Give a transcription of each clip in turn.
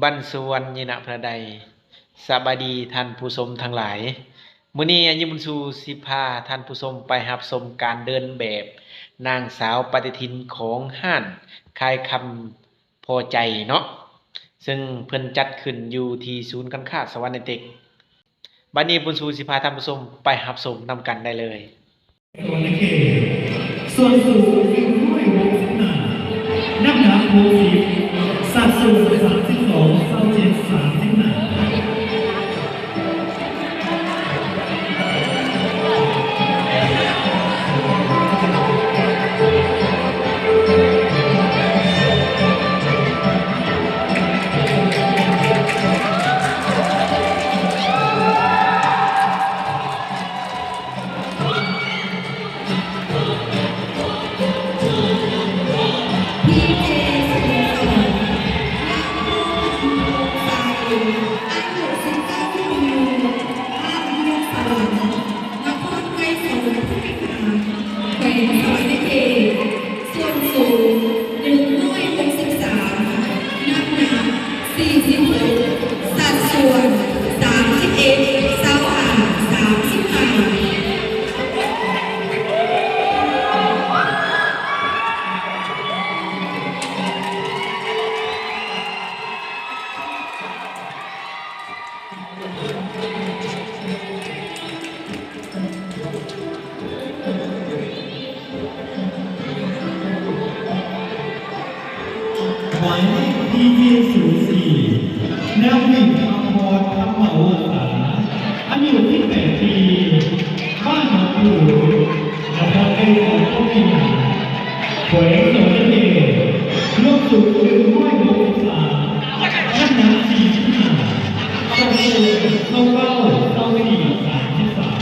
ບັນສະຫວັນ ຍິນະພະລາໄດ. ສະບາຍດີທ່ານຜູ້ຊົມທັງຫຼາຍ. ມື້ນີ້ອາຍິງບຸນຊູຊິພາທ່ານຜູ້ຊົມໄປຮັບຊົມການເດີນແບບນາງສາວປະຕິທິນຂອງຮ້ານຂາຍຄຳພໍໃຈເນາະ, ເຊິ່ງເພິ່ນຈັດຂຶ້ນຢູ່ທີ່ສູນການຄ້າສະຫວັນນະເຕັກ. ບັດນີ້ບຸນຊູຊິພາທ່ານຜູ້ຊົມໄປຮັບຊົມນຳກັນໄດ້ເລີຍ. ສ່ວນສູງ ໜຶ່ງຮ້ອຍຫົກສິບຫ້າ ນ້ຳໜັກ ຫົກສິບ ສັດສ່ວນ ສາມສິບສອງ ຊາວເຈັດ ສາມສິບຫ້າ. ນະຄອນໄກສອນ ແຂວງສະຫວັນນະເຂດ ສ່ວນສູງ ໜຶ່ງຮ້ອຍຫົກສິບສາມ ນ້ຳໜັກ ສີ່ສິບຫົກ ສັດສ່ວນ ສາມສິບເອັດ ຊາວຫ້າ ສາມສິບຫ້າ. ໝາຍເລກ ພີເຈ ສູນສີ່ ນາງ ວິນ ຄຳພອນ ທຳມະວົງສາ ອາຍຸ ສິບແປດ ປີ ບ້ານໜອງປູ ນະຄອນໄກສອນ ພວກພິມານ ແຂວງສະຫວັນນະເຂດ, ລວມສູງ ໜຶ່ງຮ້ອຍຫົກສິບສາມ ນ້ຳໜັກ ສີ່ສິບຫ້າ ສັດສ່ວນ ຊາວເກົ້າ ຊາວສີ່ ສາມສິບສາມ.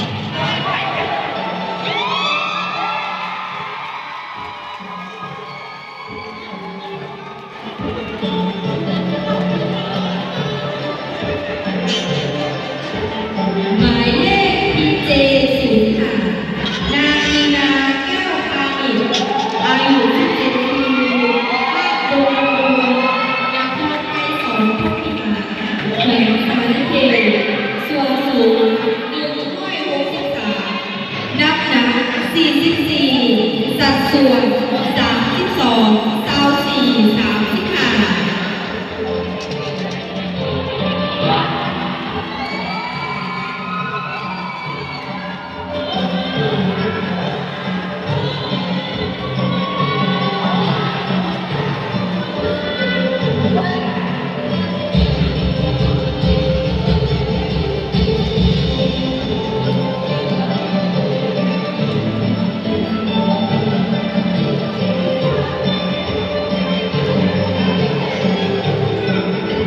ໝາຍເລກ ພີເຈ ສູນຫ້າ ນາງ ມີນາ ແກ້ວພານິດ ອາຍຸ ສິບເຈັດ ປີ ບ້ານດົງລະໂພງ ນະຄອນໄກສອນ ພວກພິມານ ແຂວງສະຫວັນນະເຂດ, ສ່ວນສູງ ໜຶ່ງຮ້ອຍຫົກສິບສາມ ນ້ຳໜັກ ສີ່ສິບສີ່ ສັດສ່ວນ ສາມສິບສອງ ຊາວສີ່ ສາມສິບຫ້າ.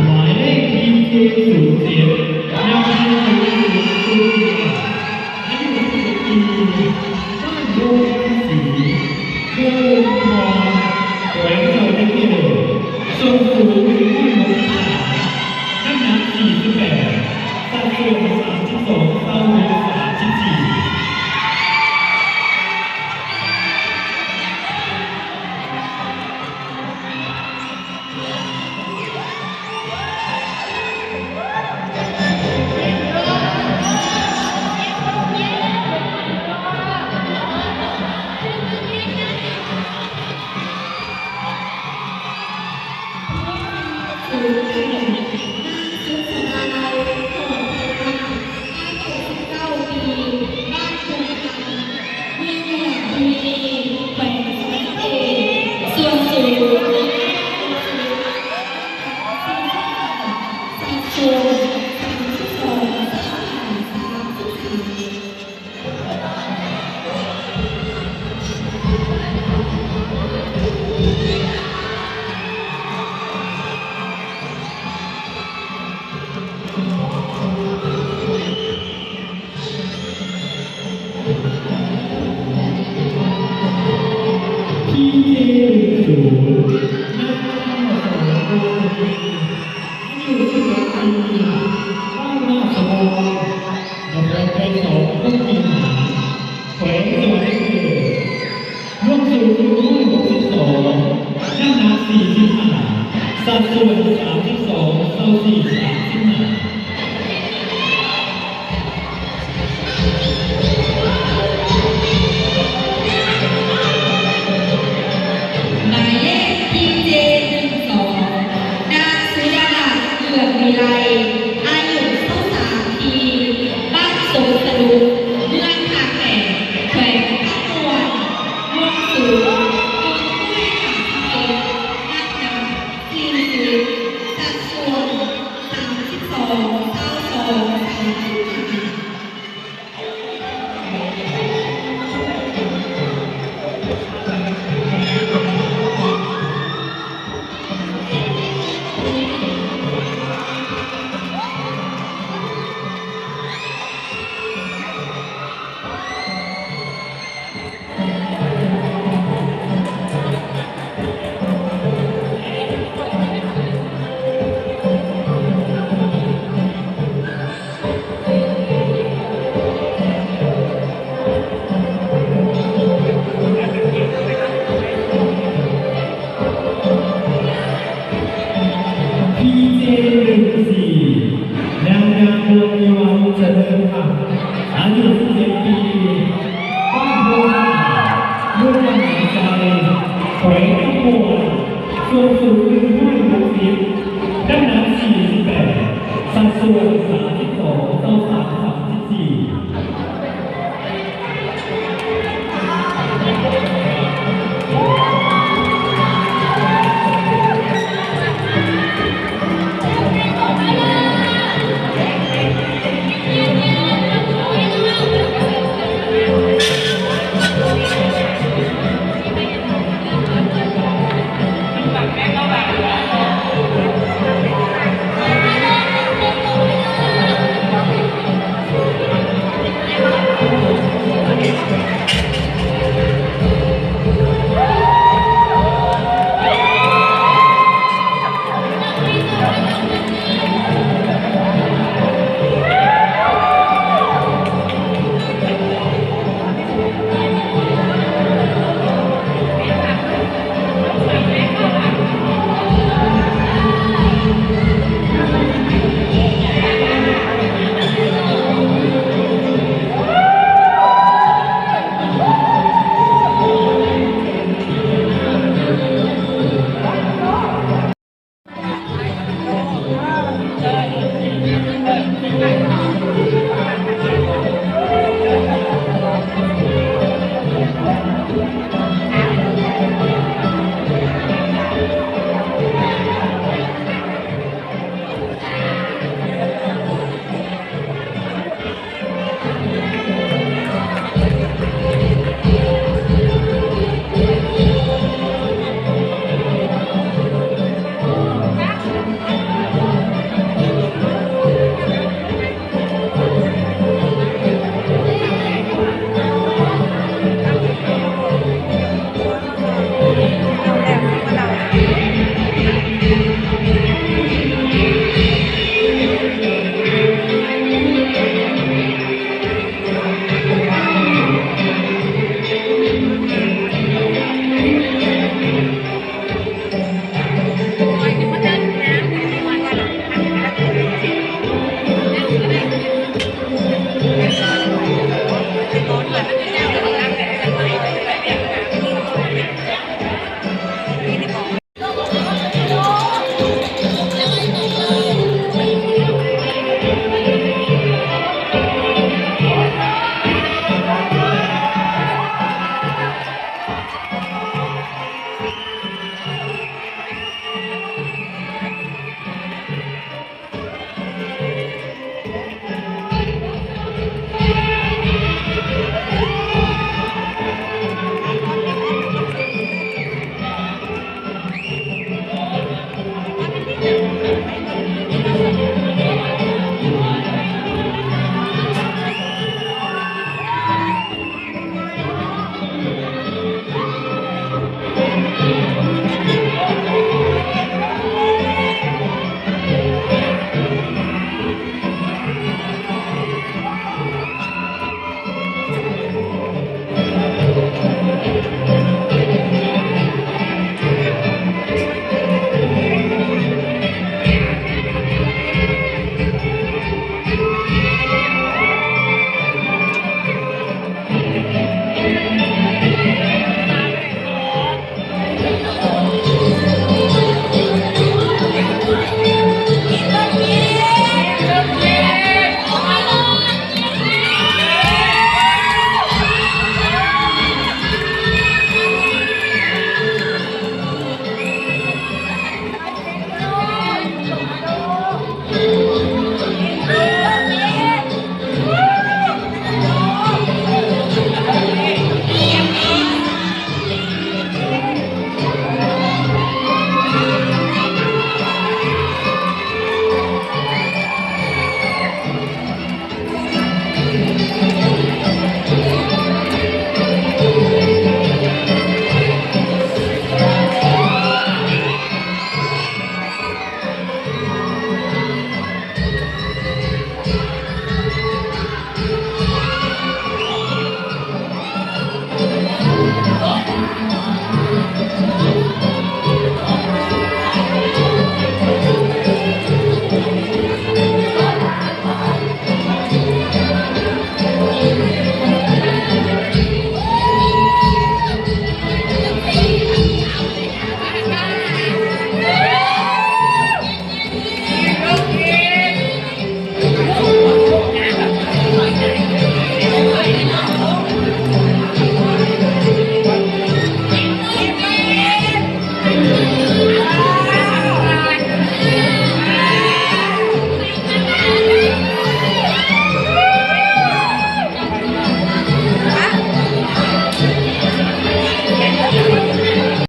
ໝາຍເລກ ພີເຈ ສູນເຈັດ ນາງ ອາຍຸ ສິບເອັດ ປີ ບ້ານດົງຄຳສີ ເມືອງອຸທຸມພອນ ແຂວງສະຫວັນນະເຂດ, ສ່ວນສູງ ໜຶ່ງຮ້ອຍຫົກສິບຫ້າ ນ້ຳໜັກ ສີ່ສິບແປດ ສັດສ່ວນ ສາມສິບສອງ ຊາວຫົກ ສາມສິບສີ່. ພີເຈ ສູນ ນາງ ສອງ ອາຍຸ ສິບເອັດ ປີ ບ້ານນາສະຫວ່າງ ນະຄອນໄກສອນ ເມືອງພິມານ ແຂວງສະຫວັນນະເຂດ, ລວມສູງ ໜຶ່ງຮ້ອຍຫົກສິບສອງ ນ້ຳໜັກ ສີ່ສິບຫ້າ ສັດສ່ວນ